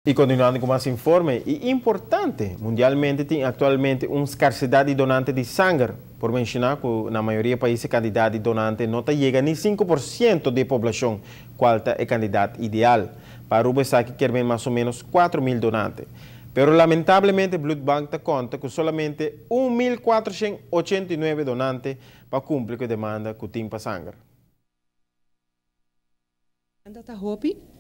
Y continuando cu mas informe, y importante, mundialmente tin actualmente un scarcedad di donante di sanger. Por menciona cu na mayoria pais e cantidad di donante no ta yega ni 5% di poblacion, cual ta e cantidad ideal. Pa Aruba esaki kiermen mas o menos 4 mil donante. Pero lamentablemente Bloedbank ta conta cu solamente 1489 donante pa cumpli cu e demanda cu tin pa sanger. Ta hopi.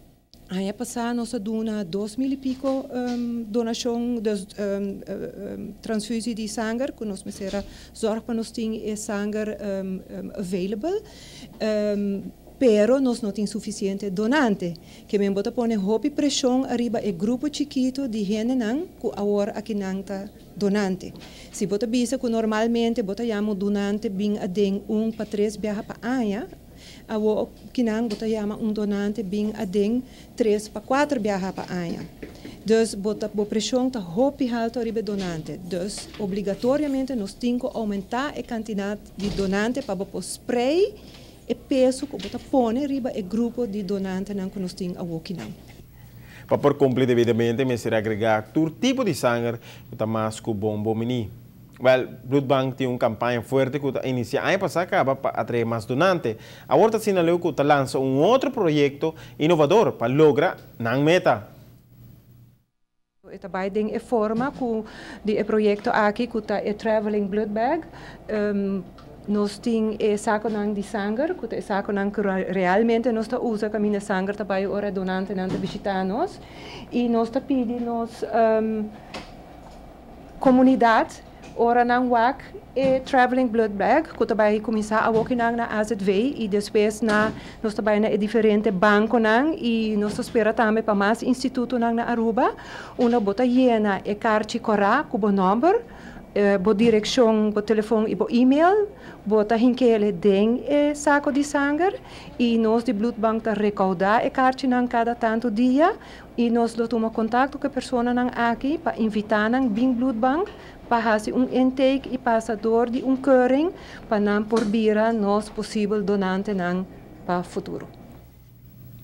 Aña pasa nos a duna 2000 y pico donacion, dus transfusie di sanger, cu nos mester a zorg pa nos tin e sanger available. Pero nos no tin suficiente donante. Kiermen bo ta pone hopi presion ariba e grupo chikito di hendenan cu awor aki nan ta donante. Si bo ta bisa cu normalmente bo ta yama donante bin aden 1 pa 3 biaha pa aña, awor akinan bo ta yama un donante bin aden 3 pa 4 biaha pa aña. Dus bo ta bo presion ta hopi halto ariba donante. Dus obligatoriamente nos tin cu aumenta e cantidad di donante pa bo spread e peso cu bo ta pone riba e grupo di donantenan cu nos tin awor akinan. Pa por cumpli debidamente, mester agrega tur tipo di sanger, cu ta mas cu bon bini. Well, Bloedbank tin un campaña fuerte cu a inicia aña pasa caba pa atrae mas donante. Awor ta asina cu ta lansa un otro proyecto inovador pa logra nan meta. E tambe tin e forma cu di e proyecto aki cu ta e Traveling Blood Bag. Nos tin e saconan di sanger, cu ta e saconan cu realmente nos ta usa caminda sanger ta bay ora donantenan ta bishita nos. Y nos ta pidi nos comunidad ora nan wak e Traveling Blood Bag, cu ta bay cuminsa awor na AZV y despues nos ta bay na diferente banconan y nos ta spera tambe pa mas institutonan na Aruba, unda bo ta yena e carchi cora cu bo nomber, bo direccion, bo telefon y bo e-mail, bo ta hink'e den e saco di sanger y nos di Bloedbank ta recauda e carchinan cada tanto dia y nos lo tuma contacto cu e personanan aki pa invita nan bin Bloedbank pa haci un intake y pasa door di un keuring pa nan por bira nos posibel donantenan pa futuro.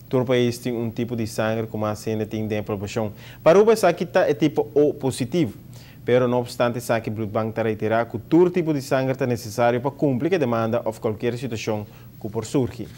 Tur pais tin un tipo di sanger cu mas hende tin den poblacion. Pa Aruba esaki ta e tipo O positivo. Pero no obstante esaki, Bloedbank ta reitera cu tur tipo di sanger ta necesario pa cumpli cu e demanda of cualkier situacion cu por surgi.